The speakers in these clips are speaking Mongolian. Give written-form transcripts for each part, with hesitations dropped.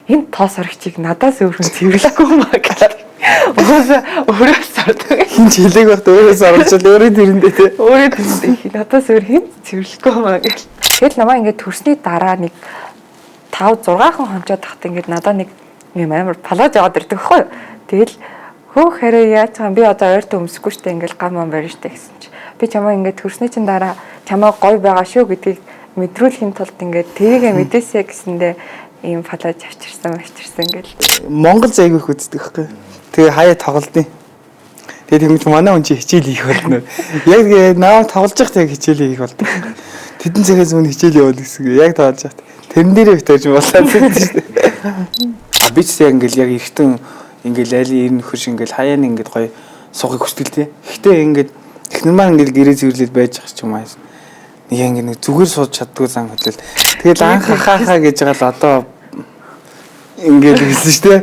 Энэ тоос орогчийг надаас өөр хүн цэвэрлэхгүй юм аа гэх. Угаасаа өөрөөс ордог. Хин ч хэлээг байхад өөрөөс оруулж өөрөө тэрэндээ те. Өөрөө тэрэндээ надаас өөр хэн цэвэрлэхгүй юм аа гэх. Тэгэл намаа ингээд төрсний дараа нэг 5 6хан хонцоод тахт ингээд надаа нэг юм амар палаж яваад ирдэг байхгүй юу. Тэгэл хөөх хараа яаж байгаа юм би одоо ойртон өмсөхгүй штэ ингээд гам ам барина штэ гэсэн чи. Би чамаа ингээд төрсний чин дараа чамаа гой байгаа шүү гэдгийг мэдрүүлэхийн тулд ингээд тэрийгэ мэдээсэй гэсэндээ ийм палаж авчирсан авчирсан гэл. Монгол зайг их үздэг байхгүй. Тэгээ хаяа тоглолтын. Тэгээ тэгмэл манай хүн чи хичээл хийх болно. Яг тэгээ наа тоглож байхад яг хичээл хийх болдог. Тэдэн цагаас өмнө хичээл явуул гэсэн. Яг тоглож байхад. Тэрэн дээрээ бит байж болоо гэсэн шүү дээ. А би ч яг ингээл яг эргэтэн ингээл айлын ер нөхөр шиг ингээл хаяа нэг ингээд гоё суугыг хүсдэг тий. Гэхдээ ингээд эхнэр маань ингээл гэрээ зүрлээд байж байгаа ч юм аа. Нэг ингээд нэг зүгээр сууж чаддгүй зан хөдлөл. Тэгэл анх хахаа гэж байгаа л одоо ингээл хэлсэн шүү дээ.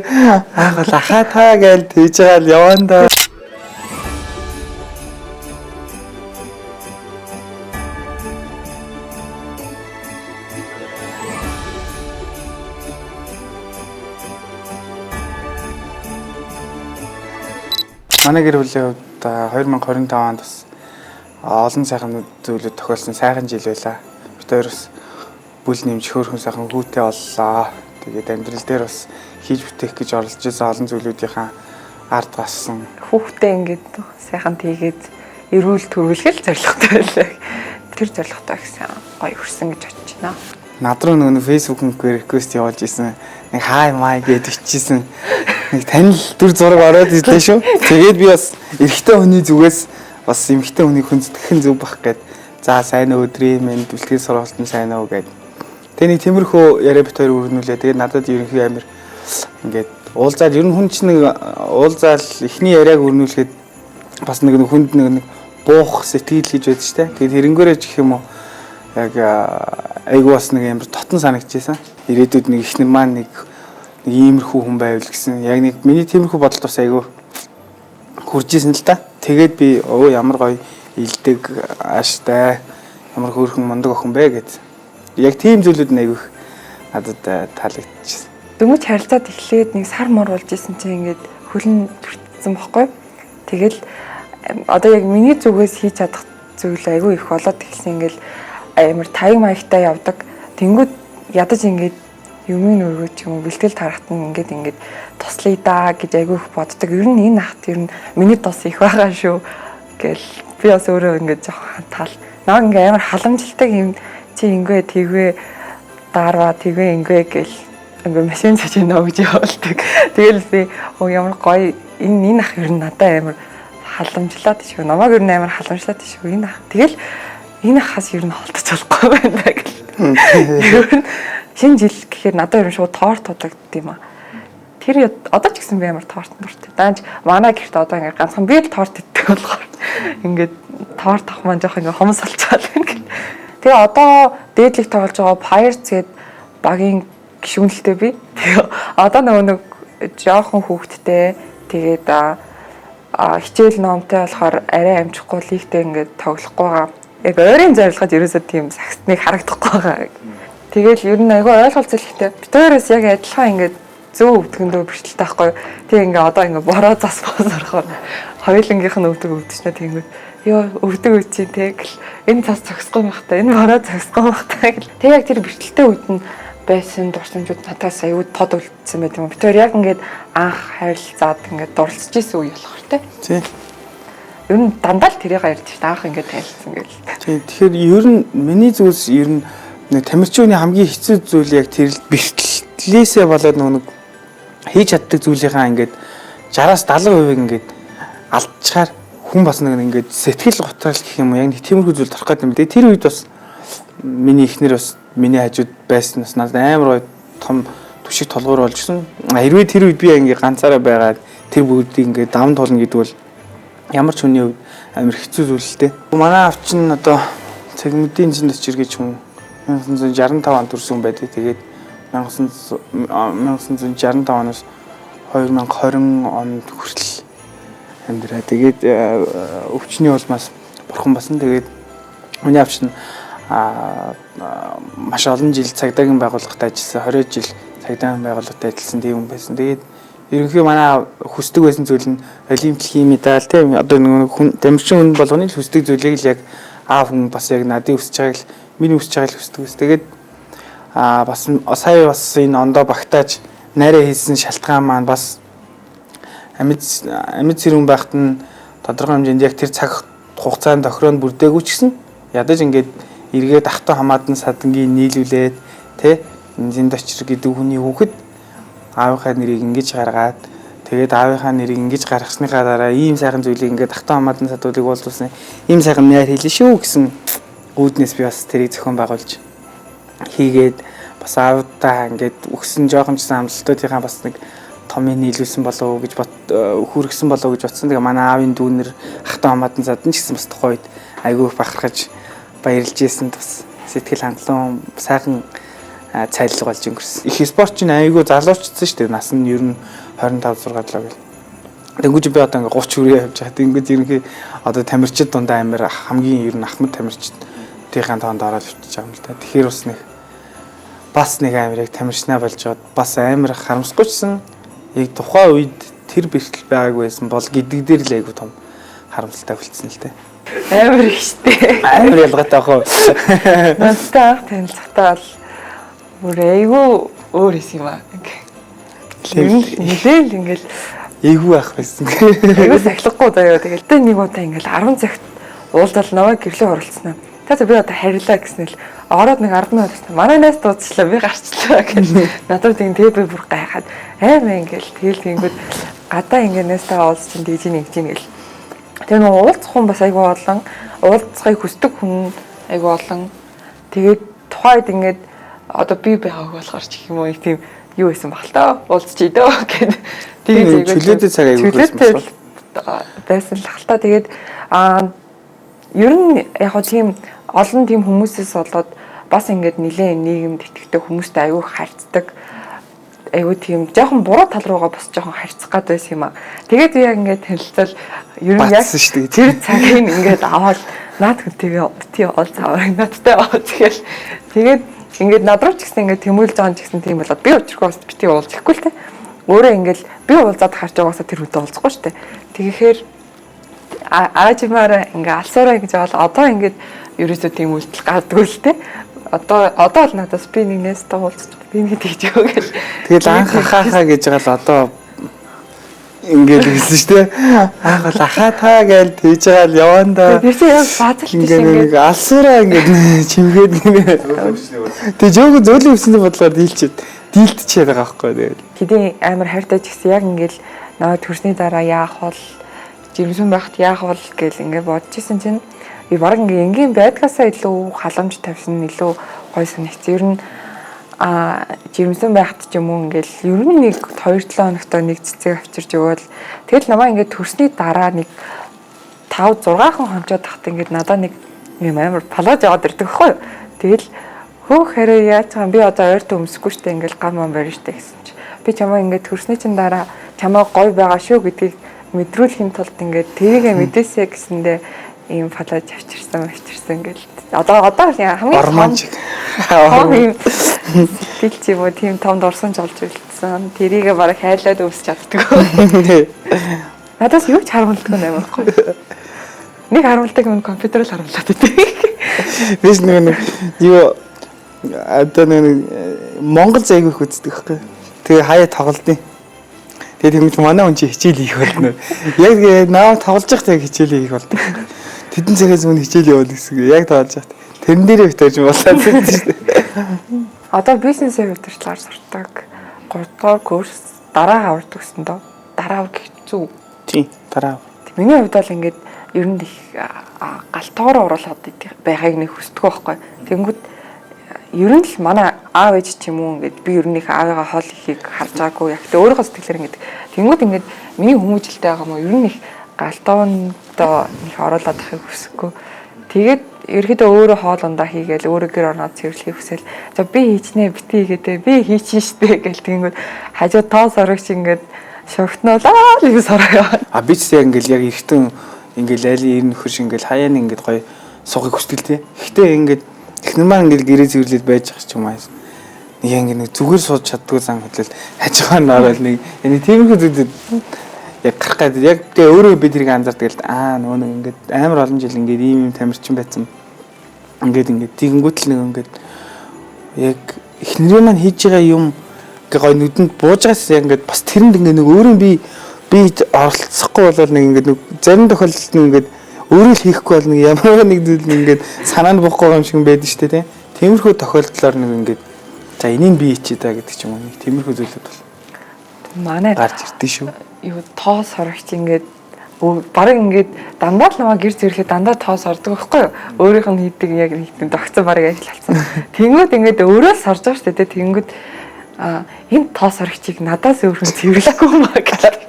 Анх бол ахаа та гээл тийж байгаа л яван да. Манай гэр бүлийн хувьд 2025 онд бас олон сайхан зүйлүүд тохиолсон сайхан жил байлаа. Бид хоёр бас бүл нэмж хөөрхөн сайхан хүүтэй боллоо. Тэгээд амьдрал дээр бас хийж бүтээх гэж оролдож байсан олон зүйлүүдийнхаа ард гарсан. Хүүхдээ ингээд сайхан тийгээд эрүүл төрүүлэх л зорилготой байлаа. Тэр зорилготой гэсэн гоё хүрсэн гэж бодож байна. Над руу нөгөө Facebook-ээр request явуулж исэн. Нэг хай май гэж бичижсэн. Нэг танил дүр зураг ороод ирлээ шүү. Тэгээд би бас эрэгтэй хүний зүгээс бас эмэгтэй хүнийг хүндэтгэх нь зөв бах гэд. За сайн өдрийн мэнд бэлтгэл сургалт нь сайн уу гэд. Тэгээ нэг тиймэрхүү яриа бит хоёр өрнүүлээ. Тэгээд надад ерөнхий амир ингээд уулзаад ер нь хүн чинь нэг уулзаал эхний яриаг өрнүүлэхэд бас нэг хүнд нэг буух сэтгэл гэж байдаг шүү дээ. Тэгээд хэрэгнгээрээ ч гэх юм уу яг айгуу бас нэг амар дотн санагдчихсан. Ирээдүйд нэг ихнэр маань нэг нэг иймэрхүү хүн байвал гэсэн. Яг нэг миний тиймэрхүү бодолд бас айгуу хурж исэн л та. Тэгээд би өө ямар гоё илдэг ааштай ямар хөөрхөн мундаг охин бэ гэд. Яг тийм зүйлүүд нь айгуу их надад таалагдчихсан. Дөнгөж харилцаад эхлээд нэг сар мор болж исэн чинь ингээд хөлн төртсөн бохгүй. Тэгэл одоо яг миний зүгээс хийж чадах зүйл айгүй их болоод эхэлсэн ингээл амар таяг маягтай явдаг. Тэнгүүд ядаж ингээд юмын өргөө ч юм уу бэлтгэл тарахт нь ингээд ингээд туслая даа гэж айгүй их боддог. Ер нь энэ хат ер нь миний тус их байгаа шүү гэл би бас өөрөө ингээд жоохон тал. Наа ингээд амар халамжилтаг юм чи ингээ тэгвэ дарва тэгвэ ингээ гэл ингээ машин цаж нөө гэж явуулдаг. Тэгэл би оо ямар гоё энэ ах ер нь надад амар халамжлаад шүү. Намайг ер нь амар халамжлаад шүү. Энэ ах. Тэгэл энэ ахаас ер нь холдож болохгүй байна гэл. Ер нь шинэ жил гэхээр надад ер нь шууд торт удагдд юм аа. Тэр одоо ч гэсэн би амар торт дуртай. Даанч манай гэрт одоо ингээ ганцхан би л торт иддэг болохоор ингээд торт авах маань жоох ингээ хомс олцоод байна гэл. Тэгээ одоо дээдлэг тоглож байгаа Pirates гээд багийн гишүүнэлтэй би. Тэгээ одоо нөгөө нэг жоохон хүүхэдтэй тэгээд хичээл номтой болохоор арай амжихгүй лигтэй ингээд тоглохгүй байгаа. Яг ойрын зорилгод ерөөсөө тийм сагсныг харагдахгүй байгаа. Тэгэл ер нь айгүй ойлголцол ихтэй. Бид хоёроос яг адилхан ингээд зөв өвдгөндөө бэрхтэлтэй байхгүй. Тэг ингээ одоо ингээ бороо зас бос орохоор хоёулангийнх нь өвдөг өвдөжнө тэнгүүд. Йоо өвдөг үт чинь тэг гэл энэ цас зогсохгүй байх та энэ бороо зогсохгүй байх та гэл. Тэг яг тэр бэрхтэлтэй үед нь байсан дурсамжууд надаас аюу тод үлдсэн байт юм. Бид хоёр яг ингээд анх харилцаад ингээд дурлцж исэн үе болохоор те. Тий. Ер нь дандаа л тэрийг ярьж шít анх ингээд танилцсан гэл. Тий. Тэгэхээр ер нь миний зүйлс ер нь нэг тамирчин хүний хамгийн хэцүү зүйл яг тэр бэрхтлээсээ болоод нэг хийж чаддаг зүйлийнхаа ингээд 60-аас 70% ингээд алдчихаар хүн бас нэг ингээд сэтгэл готрол гэх юм уу яг нэг тиймэрхүү зүйл торох гэдэг юм. Тэгээ тэр үед бас миний эхнэр бас миний хажууд байсан бас надад амар гоё том түшиг толгуур болж гисэн. Хэрвээ тэр үед би ингээд ганцаараа байгаад тэр бүгдийг ингээд даван туулна гэдэг бол ямар ч хүний хувьд амар хэцүү зүйл л дээ. Манай аав чинь одоо цэгмэдийн зэнд очир гэж хүн 1965 онд төрсөн байдаг. Тэгээд 1965 оноос 2020 онд хүртэл амьдраа. Тэгээд өвчний улмаас бурхан басан. Тэгээд миний аав чинь маш олон жил цагдаагийн байгууллагад ажилласан. 20 жил Цагдаа байгууллагад ажилласан тийм хүн байсан. Тэгээд ерөнхий манай хүсдэг байсан зүйл нь олимпийн медаль тийм одоо нэг хүн тамирчин хүн болгоны л хүсдэг зүйлийг л яг аав хүн бас яг надын хүсэж байгааг л миний хүсэж байгааг л хүсдэг ус. Тэгээд бас сая бас энэ ондоо багтааж нарийн хийсэн шалтгаан маань бас амьд сэрүүн байхад нь тодорхой хэмжээнд яг тэр цаг хугацаанд тохироонд бүрдээгүй ч гэсэн ядаж ингээд эргээд ахтай хамаатан садангийн нийлүүлээд тэ Зэндочир гэдэг хүний хүүхэд аавынхаа нэрийг ингэж гаргаад тэгээд аавынхаа нэрийг ингэж гаргасныхаа дараа ийм сайхан зүйлийг ингээд ахтай хамаатан садуудыг уулзуулсан ийм сайхан найр хийлээ шүү гэсэн үүднээс би бас тэрийг зохион байгуулж хийгээд бас аавдаа ингээд өгсөн жоохон ч сан амлалтуудынхаа бас нэг томыг нийлүүлсэн болов уу гэж хүргэсэн болов уу гэж бодсон. Тэгээ манай аавын дүүнер ахтай хамаатан садан ч гэсэн бас тухайн үед айгүй бахархаж баярлж исэн, бас сэтгэл хангалуун сайхан цайлга болж өнгөрсөн. Их спорт чинь айгүй залуучдсан шүү дээ. Нас нь ер нь 25 6 7 гэл. Тэнгүүж би одоо ингээ 30 хүрээ явж байгаа. Тэнгүүж ерөнхий одоо тамирчид дундаа амар хамгийн ер нь ахмад тамирчдын тоонд ороод явчихж байгаа юм л та. Тэгэхээр бас нэг амар яг тамирчнаа болж байгаад бас амар харамсахгүй чсэн яг тухайн үед тэр бэрхтэл байгаагүй байсан бол гэдэг дээр л айгүй том харамсалтай болцсон л дээ. Амар их штэ. Амар ялгаатай ах уу. Надтай анх танилцахдаа бол бүр айгүй өөр исэн юм аа. Нилээл ингээл эйгүй ах байсан. Айгүй сахилахгүй заяа. Тэгэл тэ нэг удаа ингээл 10 цагт уулзал намайг гэрлээ оролцсноо. Та би одоо харилаа гэснээр ороод нэг 10 минут болсон. Манай найз дуудчихлаа, би гарчлаа гэж. Надад тийм тэгээ би бүр гайхаад амар ингээл тэгэл тэнгүүд гадаа ингээ найзтайгаа уулзч чинь тэгж нэг чинь гэл. Тэгээ нөгөө уулзах хүн бас айгүй олон, уулзахыг хүсдэг хүн айгүй олон. Тэгээд тухайд ингээд одоо би байгааг болохоор ч гэх юм уу тийм юу байсан баг л та уулзчих дөө гэд. Тэгээд чөлөөтэй цаг айгүй байсан байсан л хальта. Тэгээд ер нь яг хоо тийм олон тийм хүмүүсээс болоод бас ингээд нилээн нийгэмд итгэдэг хүмүүстэй айгүй харьцдаг. Айгүй тийм жоохон буруу тал руугаа бас жоохон харьцах гад байсан юм аа. Тэгээд би яг ингээд танилцал ер нь яг тэр цагийг ингээд аваад наад хүнтэйгээ тий уулз аваа надтай уулз гэл. Тэгээд ингээд над руу ч гэсэн ингээд тэмүүлж байгаа ч гэсэн тийм болоод би учиргүй бас бити уулзахгүй л те. Өөрөө ингээд би уулзаад харж байгаасаа тэр хүнтэй уулзахгүй шүү дээ. Тэгэхээр аажимаараа ингээ алсаараа гэж бол одоо ингээд ерөөсөө тийм үйлдэл гардаггүй л те. Одоо л надаас би нэг найзтай уулзчих би нэг тэгж өгөө гэл. Тэгэл анх ахаахаа гэж байгаа л одоо ингээд хэлсэн шүү дээ. Анх бол ахаа та гээл тэгж байгаа л яван да. Тэр чинь яг баазалт биш ингээд алсаараа ингээд чимгээд гинэ. Тэг жөөгөө зөөлөн өвсөний бодлогоор дийлдчихэд байгаа байхгүй тэгэл. Хэдийн амар хайртай ч гэсэн яг ингээд наваа төрсний дараа яах бол жирэмсэн байхад яах бол гэл ингээд бодож исэн чинь би баг ингээ энгийн байдгаасаа илүү халамж тавьсан илүү гоё санагц. Ер нь жирэмсэн байхад ч юм уу ингээл ер нь нэг 2-7 хоногтой нэг цэцэг авчирч өгөөл. Тэгэл намаа ингээд төрсний дараа нэг 5 6 хонцоод тахт ингээд надаа нэг юм амар палаж яваад ирдэг байхгүй юу. Тэгэл хөөх хараа яаж байгаа би одоо ойртон өмсөхгүй штэ ингээл гам ам барина штэ гэсэн чи. Би чамаа ингээд төрсний чин дараа чамаа гоё байгаа шүү гэдгийг мэдрүүлэхийн тулд ингээд тэрийгэ мэдээсэ гэсэндээ ийм палаж авчирсан гэл. Одоо хамгийн том юм сэтгэл ч юм уу тийм том дурсамж олж үлдсэн. Тэрийгэ бараг хайлаад өвсч чаддаггүй. Надаас юу ч харамлдаггүй юм аахгүй. Нэг харамлдаг юм компьютер л харамлаад байдаг. Бис нэг юу одоо нэг Монгол зайг их үздэг байхгүй. Тэгээ хаяа тоглолтын. Тэгээ тэгмж манай хүн чи хичээл хийх болно. Яг наа тоглож байхад яг хичээл хийх болдог. Тэдэн цагаас өмнө хичээл явуул гэсэн. Яг тоглож байхад. Тэрэн дээрээ битэрч болоод байсан шүү дээ. Одоо бизнесээ удирдлагаар сурдаг. 3 дугаар курс дараа авард гэсэн дөө. Дараа гэх зүг. Тийм, дараа. Миний хувьд бол ингээд ер нь их галтоор оруулаад байхыг нэг хүсдэг байхгүй. Тэнгүүд ер нь л манай аав ээж ч юм уу ингээд би ер нь их аавыгаа хоол ихийг харж байгаагүй. Яг тэ өөрийнхөө сэтгэлээр ингээд тэнгүүд ингээд миний хүмүүжлтэй байгаа юм уу? Ер нь их галтоонд их оруулаад ахыг хүсэхгүй. Тэгээд ерөөдөө өөрөө хоол ундаа хийгээл өөрөө гэр орноо цэвэрлэхийг хүсэл. За би хийчнэ бити хийгээдээ би хийчин штэ гэл тэнгүүд хажуу тоо сорогч ингээд шогтнуулаа л юм сороо яваа. А би ч яг ингээд яг эргэтэн ингээд айлын ер нөхөр шиг ингээд хаяа нэг ингээд гоё сухыг хүсдэг л тий. Гэхдээ ингээд эхнэр маань ингээд гэрээ цэвэрлээд байж байгаа ч юм аа. Нэг ингэ нэг зүгээр сууж чаддгүй зан хөдлөл хажуугаар нь ороод нэг энэ тиймэрхүү зүйлүүд яг гарах гэдэг. Яг тэгээ өөрөө би тэрийг анзаардаг л нөгөө нэг ингээд амар олон жил ингээд ийм юм тамирчин байсан. Ингээд тэгэнгүүт л нэг ингээд яг эхнэрээ маань хийж байгаа юм ингээ гой нүдэнд бууж байгаас яг ингээд бас тэрэнд ингээ нэг өөрөө би оролцохгүй болол нэг ингээд нэг зарим тохиолдолд нэг ингээд өөрөө л хийхгүй бол нэг ямар нэг зүйл нэг ингээд санаанд буухгүй юм шиг байдаг шүү дээ, тийм. Тиймэрхүү тохиолдлоор нэг ингээд за энийг би хийчихье да гэдэг ч юм уу нэг тиймэрхүү зүйлүүд бол манай гарч ирдэ шүү. Юу тоос сорогч ингээд бараг ингээд дандаа л намайг гэр зэрлээ дандаа тоос ордог байхгүй юу? Өөрийнх нь хийдэг яг нэг тийм догцсон бараг ажил болсон. Тэнгүүд ингээд өөрөө л сорж байгаа шүү дээ. Тэнгүүд энэ тоос сорогчийг надаас өөр хүн цэвэрлэхгүй юм аа гэх.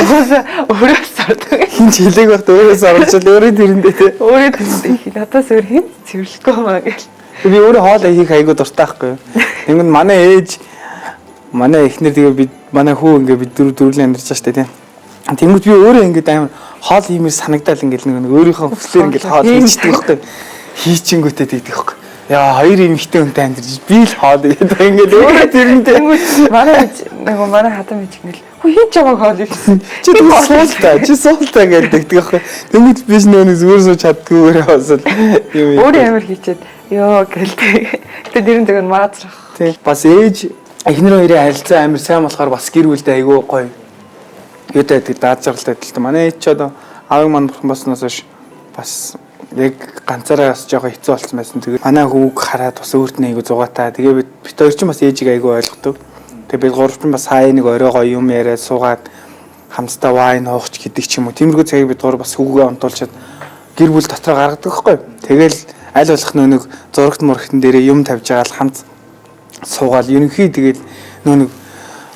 Угаасаа өөрөө сордог. Хин ч хэлээг байхад өөрөө сорж л өөрөө тэрэндээ тий. Өөрөө тэрэндээ надаас өөр хин цэвэрлэхгүй юм аа гэх. Би өөрөө хоол хийх айгуу дуртай байхгүй юу? Тэнгүүд манай ээж манай эхнэр тэгээ би манай хүү ингээ бид дөрвөлэн амьдарч байгаа шүү дээ тий. Тэнгүүд би өөрөө ингээд амар хоол хиймээр санагдаал ингээд нэг өөрийнхөө хүслээр ингээд хоол хийчихдэг байхгүй. Хийчингүүтээ тэгдэг байхгүй. Яа хоёр эмэгтэй хүнтэй амьдарч би л хоол хийдэг ингээд өөрөө тэрэндээ. Тэнгүүд манай ээж нөгөө манай хатан ээж ингээд хүү хийж байгаа хоол хийсэн. Чи суултаа чи суултаа гэдэг тэгдэг байхгүй. Тэнгүүд би нөгөө нэг зүгээр сууж чаддгүй өөрөө бас юм. Өөрөө амар хийчихэд ёо гэлтэй. Гэтэ дэрэн тэгэн маазрах. Тий. Бас ээж эхнэр хоёрын харилцаа амар сайн болохоор бас гэр бүлдээ айгүй гоё. Юутай гэдэг даад жаргалтай байдаг л та. Манай ээж ч одоо аавын маань бурхан болсноос хойш бас яг ганцаараа бас жоохон хэцүү болсон байсан. Тэгээд манай хүүг хараад бас өөрт нь айгүй зугаатай. Тэгээ бид хоёр ч бас ээжийг айгүй ойлгодог. Тэгээ бид гурав ч бас хаяа нэг орой гоё юм яриад суугаад хамтдаа вайн уух ч гэдэг ч юм уу. Тиймэрхүү цагийг бид гурав бас хүүгээ онтуулчаад гэр бүл дотроо гаргадаг байхгүй. Тэгэл аль болох нөө нэг зурагт мурагтан дээрээ юм тавьж байгаа л хамт суугаал ерөнхий тэгэл нөө нэг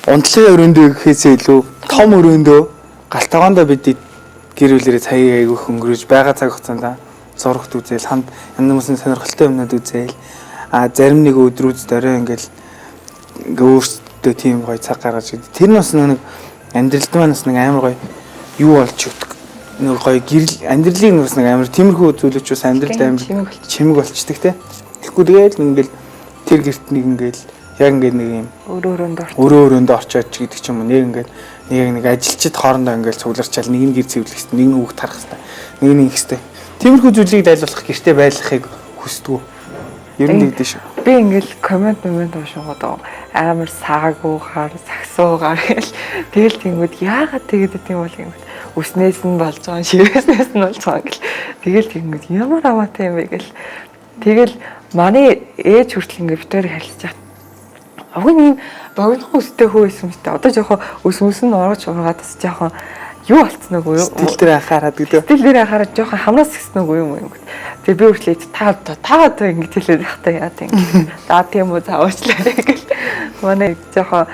унтлын өрөөндөө гэхээсээ илүү том өрөөндөө галтаагондоо бид гэр бүлэрээ цагийг айгүйх өнгөрөөж байгаа цаг хугацаанд зурагт үзээл хамт янз бүрийн сонирхолтой юмнууд үзээл зарим нэг өдрүүдэд орой ингээл ингээ өөрсдөө тийм гоё цаг гаргаж идэв. Тэр нь бас нөө нэг амьдралд маань бас нэг амар гоё юу болж өгдөг. Нэг гоё гэрэл амьдралыг бас нэг амар тиймэрхүү зүйлүүч бас амьдралд амар чимэг болчдөг те. Тэгэхгүй тэгэл ингээл тэр гэрт нэг ингээл яг ингээд нэг юм өөрөө өрөөндөө очиод ч гэдэг ч юм уу нэг ингээд нэг ажилчид хоорондоо ингээл цугларчаал нэг нь гэр цэвэрлэх хэвээр нэг нь хүүхд тарах хэвээр нэг нь ингэх хэвээр тиймэрхүү зүйлийг дайлуулах гэртээ байлгахыг хүсдэг. Ер нь тэгдэж шүү. Би ингээл коммент уншингууд амар саагүйгаар сагсуугаар гэл тэгэл тэнгүүд яагаад тэгээд тийм бол юм өснээс нь болж байгаа шивээснээс нь болж байгаа гэл тэгэл тэнгүүд ямар хамаатай юм бэ гэл тэгэл манай ээж хүртэл ингээд битээр харилцаж байгаа. Уг нь ийм богинохон өстэй хөө байсан юм шүү дээ. Одоо жоохон өс мөс нь ургаж ургаад бас жоохон юу болцсон уу юу? Стил дээр анхаарад гэдэг. Стил дээр анхаарад жоохон хамраас гисэн үү юм юм. Тэгээ би хүртэл та одоо ингэж хэлээд байх та яа тийм. За тийм үү заавчлаарай гэл. Манай жоохон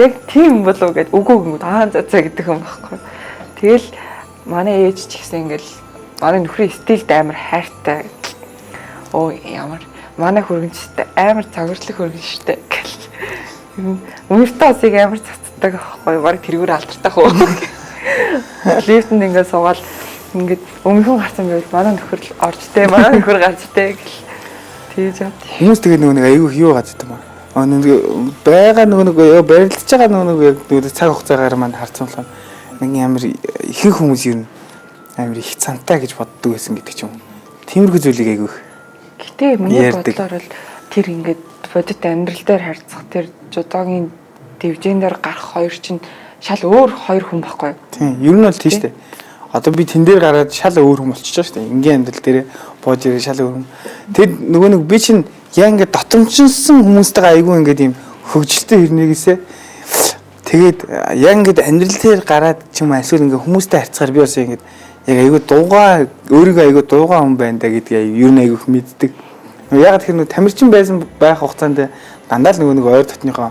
яг тийм болов гэд үгүй гингүүд аа за за гэдэг юм байхгүй. Тэгэл манай ээж ч гэсэн ингээл манай нөхрийн стилд амар хайртай. Оо ямар манай хөргөнчтэй амар загварлаг хөргөн штэ гэл. Өмнөртөө бас яг амар цацдаг аахгүй бараг тэрүүр алдартай хөө. Лифтэнд ингээд суугаад ингээд өмнөхөн гарсан байвал манай нөхөр л орж тэ манай нөхөр гарч тэ гэл тэгж яа. Хүмүүс тэгээ нөгөө нэг айгүй юу гадаг юм аа. Нэг байгаа нөгөө нэг барилдаж байгаа нөгөө нэг цаг хугацаагаар маань харцсан болохоор нэг амар ихэнх хүмүүс ер нь амар их цантай гэж боддог байсан гэдэг ч юм. Тиймэрхүү зүйлийг айгүй их. Гэтэ миний бодлоор бол тэр ингээд бодит амьдрал дээр харьцах тэр жудогийн дэвжээн дээр гарах хоёр чинь шал өөр хоёр хүн байхгүй юу? Тийм, ер нь бол тийм шүү дээ. Одоо би тэн дээр гараад шал өөр хүн болчихж байгаа шүү дээ. Энгийн амьдрал дээр бууж ирээ шал өөр хүн. Тэр нөгөө нэг би чинь яа ингээд дотомчсон хүмүүстэйгээ айгүй ингээд юм хөгжилтэй хэрнээгээсээ тэгээд яг ингээд амьдрал дээр гараад ч юм эсвэл ингээд хүмүүстэй харьцахаар би бас ингээд яг айгүй дуугаа өөрийгөө айгүй дуугаа хүн байна да гэдгийг ер нь айгүй их мэддэг. Яг тэр нэг тамирчин байсан байх хугацаанд дандаа л нөгөө нэг ойр дотныхоо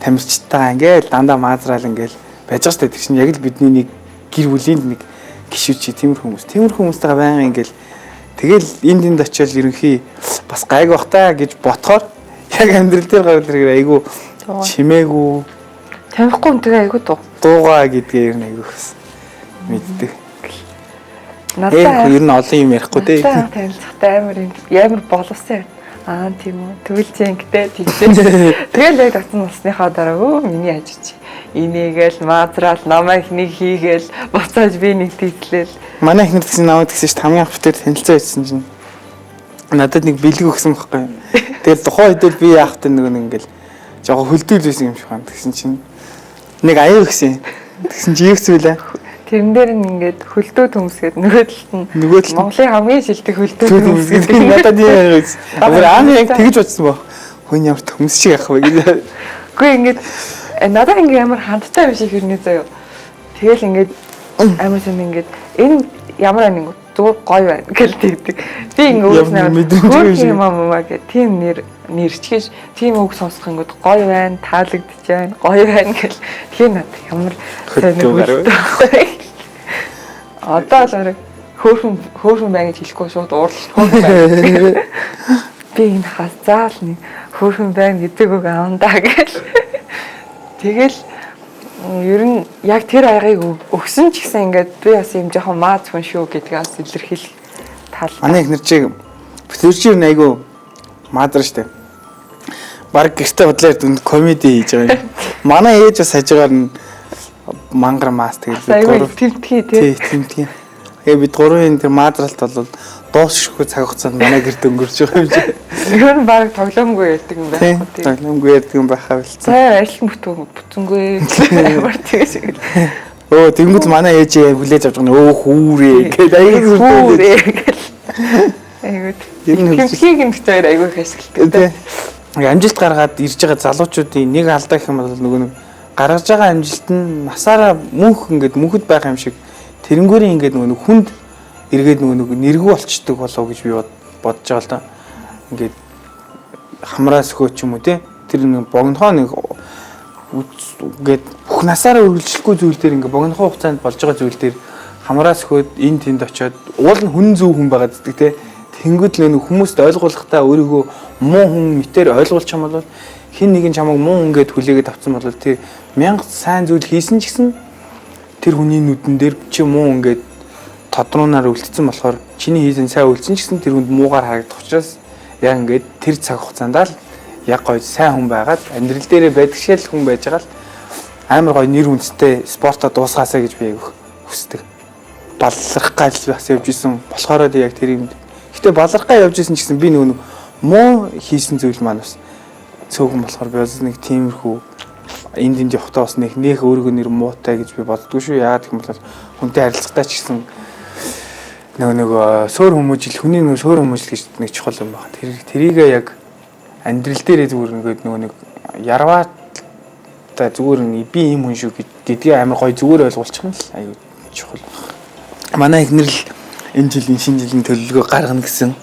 тамирчтайгаа ингээд дандаа маазраал ингээд байж байгаа шүү дээ. Тэр чинь яг л бидний нэг гэр бүлийн нэг гишүүд чи тиймэрхүү хүмүүс. Тиймэрхүү хүмүүстэйгээ байнга ингээд тэгэл энд энд очиод ерөнхий бас гайг бах та гэж ботхоор яг амьдрал дээр гараад ирэхээр айгүй чимээгүй танихгүй үнтэйгээ айгүй дуугаа гэдгээ ер нь айгүй бас мэддэг. Надад ер нь олон юм ярихгүй дээ. Танилцахтай амар юм ямар боловсон юм. Аа тийм үү. Тэгвэл чи ингэдэй тэгдээ. Тэгэл яг татсан насныхаа дараа өө миний ажиж инээгээл маазраал намайг нэг хийгээл буцааж би нэг тийтлээл. Манай эхнэр гэсэн намайг тэгсэн чинь хамгийн анх битэр танилцаа байсан чинь надад нэг бэлэг өгсөн байхгүй юу. Тэгэл тухайн үед л би яах вэ нөгөө нэг ингээл жоохон хөлдөл байсан юм шиг байна. Тэгсэн чинь нэг аяа өгсөн. Тэгсэн чинь юу гэсэн бэлээ? Тэрэн дээр нь ингээд хөлдөө төмсгээд нөгөө талд нь Нөгөө талд нь Монголын хамгийн шилдэг хөлдөө төмс төмсгээд гэдэг надад ийм аяа өгсөн. Бүр аа яг тэгж бодсон баг. Хүн ямар төмс шиг ах вэ гэж. Үгүй ингээд надад ингээд ямар хандтай юм шиг хэрнээ заяа. Тэгэл ингээд амар сайн ингээд энэ ямар ань ингээд зүгээр гоё байна гэл тэгдэг. Би ингээд Ямар мэдрэмж өөрснөө юм шиг. юм аа гэх тийм нэр нэрчгэж тийм үг сонсох ингээд гоё байна, таалагдж байна, гоё байна гэл тэгэхээр надад ямар сайн Хөлдөө гарав. хөлдөө. Одоо л арай хөөрхөн хөөрхөн байна гэж хэлэхгүй шууд уурлах хөөрхөн байна. Би энэ хазаал нэг хөөрхөн байна гэдэг үг аавндаа гэл. Тэгэл ер нь яг тэр аягийг өгсөн ч гэсэн ингээд би бас юм жоохон мааз хүн шүү гэдгээ бас илэрхийлэх тал. Манай эхнэр чиг битэр чи юу айгу маазар штэ. Бараг гэрте бодлоор дүнд комеди хийж байгаа юм. Манай ээж бас хажуугаар нь мангар маас тэгэл бид Айгүй гурав тэмтгий тий. тий тэмтгий. Тэгээ бид гурвын тэр маазралт бол дуусшгүй цаг хугацаанд манай гэрт өнгөрч байгаа юм чи. Ер нь бараг тоглоомгүй ярьдаг юм Тий. байхгүй тий. Тоглоомгүй ярьдаг юм байхаа болцсон. За ажиллан бүтэн бүтэнгүй амар тэгэж шиг. Өө тэнгүүл манай ээж хүлээж авч байгаа нь өө хүүрээ гэдэг айгүй Хүүрээ гэл. Айгүй. Ер нь хөгжил- Тэмтгийг нь бит хоёр айгүй их ашигладаг. Тий. Амжилт гаргаад ирж байгаа залуучуудын нэг алдаа гэх юм бол нөгөө нэг гаргаж байгаа амжилт нь насаараа мөнх ингээд мөнхөд байх юм шиг тэрнгүүрийн ингээд нөгөө нэг хүнд эргээд нөгөө нэг нэргүү болчдөг болов гэж би бодож байгаа л да. Ингээд хамраа сөхөө ч юм уу те тэр нэг богинохоо нэг ингээд бүх насаараа үргэлжлэхгүй зүйл дээр ингээд богинохоо хугацаанд болж байгаа зүйл дээр хамраа сөхөөд эн тэнд очиод уул нь хүн зөв хүн байгаа гэдэг те тэнгүүд л нэг хүмүүст ойлгуулахдаа өөрийгөө муу хүн мэтэр ойлгуулчих юм бол хин нэгэн чамайг муу хүн гэд хүлээгээд авсан бол тэр мянга сайн зүйл хийсэн ч гэсэн тэр хүний нүдэн дээр чи муу хүн гэд тодруунаар үлдсэн болохоор чиний хийсэн сайн үлдсэн ч гэсэн тэр хүнд муугаар харагдах учраас яг ингээд тэр цаг хугацаанд л яг гоё сайн хүн байгаад амьдрал дээрээ байдаг шиг л хүн байж байгаа л амар гоё нэр хүндтэй спортоо дуусгаасаа гэж би айгүйх хүсдэг. Баллах гал бас явж исэн болохоор л яг тэр юм. Гэтэ баллах гал явж исэн ч гэсэн би нөгөө нэг муу хийсэн зүйл маань бас цөөхөн болохоор би бас нэг тиймэрхүү энд энд явахдаа бас нэг нэх өөрийгөө нэр муутай гэж би боддгоо шүү. Яагаад гэх юм бол хүнтэй харилцахдаа ч гэсэн нөгөө нэг суур хүмүүжил хүний нөгөө суур хүмүүжил гэж нэг чухал юм байна. Тэр тэрийгээ яг амьдрал дээрээ зүгээр ингээд нөгөө нэг ярваа та зүгээр нэг би ийм хүн шүү гэдгийг амар гоё зүгээр ойлгуулчих юм л аюу чухал. Манай эхнэр л энэ жилийн шинэ жилийн төлөвлөгөө гаргана гэсэн.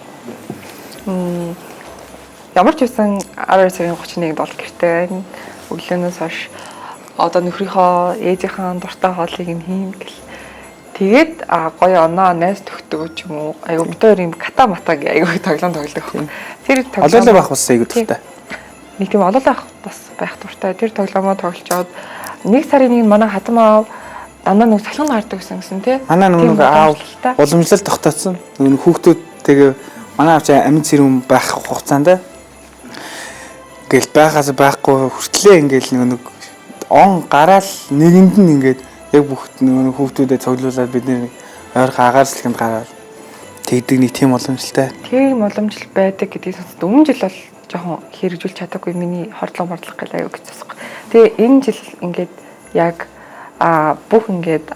Ямар ч байсан 12 сарын 31-нд бол гэрте байна. Өглөөнөөс хойш одоо нөхрийнхөө ээжийнхээ дуртай хоолыг нь хийн гэл. Тэгээд гоё оноо найз төгтөг ч юм уу. Айгу бит хоёр юм ката мата гэ айгу тоглоом тоглодог байхгүй. Тэр тоглоом Олоолаа байх бас аюу дуртай. Нэг тийм олоолаа байх бас байх дуртай. Тэр тоглоомоо тоглолцоод 1 сарын 1-нд манай хатам аав дандаа нэг салхинд гардаг гэсэн гэсэн тий. Манай Тийм нөгөө аав боломжтой. уламжлалт тогтооцсон. Нөгөө хүүхдүүд тэгээ манай аав чи амьд сэрүүн байх хугацаанд ингээл байхаас байхгүй хүртлээ ингээл нөгөө нэг он гараал нэгэнд нь ингээд яг бүх нөгөө хүүхдүүдэд цуглуулад бид нэг ойрхон агаар салхинд гараад тэгдэг нэг тийм боломжтой. Тийм уламжлал байдаг гэдгийг сонсоод өмнө жил бол жоохон хэрэгжүүлж чадаагүй миний хордлого морлого гэл аюу гэж сонсох. Тэгээ энэ жил ингээд яг бүх ингээд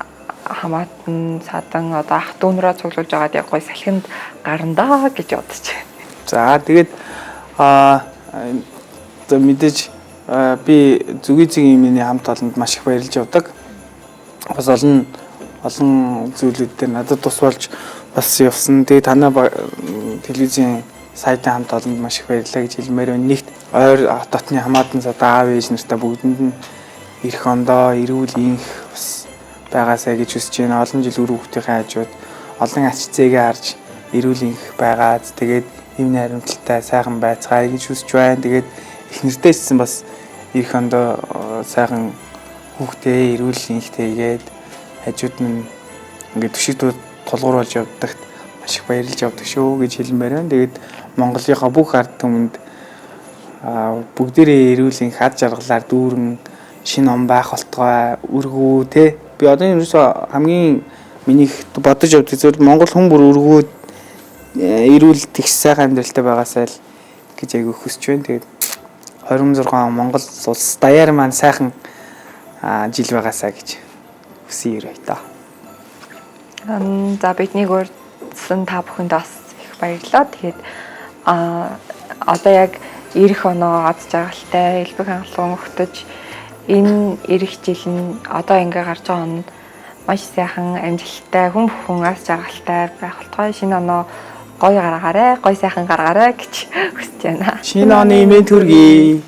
хамаатан садан одоо ах дүүнрээ цуглуулж агаад яг гой салхинд гарна даа гэж бодож байна. За тэгээд за мэдээж би зүгийн зэгийн миний хамт олонд маш их баярлж явдаг. Бас олон олон зүйлүүд дээр надад тус болж бас явсан. Тэгээд танай телевизийн сайтын хамт олонд маш их баярлалаа гэж хэлмээр байна. Нэгт ойр дотны хамаатан садан аав ээж нартаа бүгдэнд нь ирэх ондоо эрүүл инх бас байгаасай гэж хүсэж байна. Олон жил үр хүүхдийнхээ хажууд олон ач зээгээ харж эрүүл инх байгаад тэгээд эв найрамдалтай сайхан байцгаая гэж хүсэж байна. Тэгээд их нэртэй ч гэсэн бас ирэх ондоо сайхан хүүхдээ эрүүл инхтэйгээд хажууд нь ингээд түшиг тулгуур болж явдагт маш Маш их баярлж явдаг шүү гэж хэлмээр байна. Тэгээд Монголынхаа бүх ард түмэнд бүгдээрээ эрүүл энх, ад жаргалаар дүүрэн шинэ он байх болтугай, өргөө те. Би одоо ерөөсөө хамгийн миний бодож явдаг зүйл Монгол хүн бүр өргөө, эрүүл, тэгш, сайхан амьдралтай байгаасай л гэж айгүй хүсэж байна. Тэгээд 26 он Монгол улс даяар маань сайхан жил байгаасай гэж хүсье та. За, биднийг урьдсан та бүхэнд бас их баярлалаа. Тэгээд одоо яг ирэх оноо аз жаргалтай, элбэг хангалуун өгтөж, энэ ирэх жил нь, одоо ингээ гарч байгаа он маш сайхан, амжилттай, хүн бүхэн аз жаргалтай байх болтугай. Шинэ оноо гоё гаргаарай, гоё сайхан гаргаарай гэж хүсэж байна. Шинэ оны мэнд хүргэе.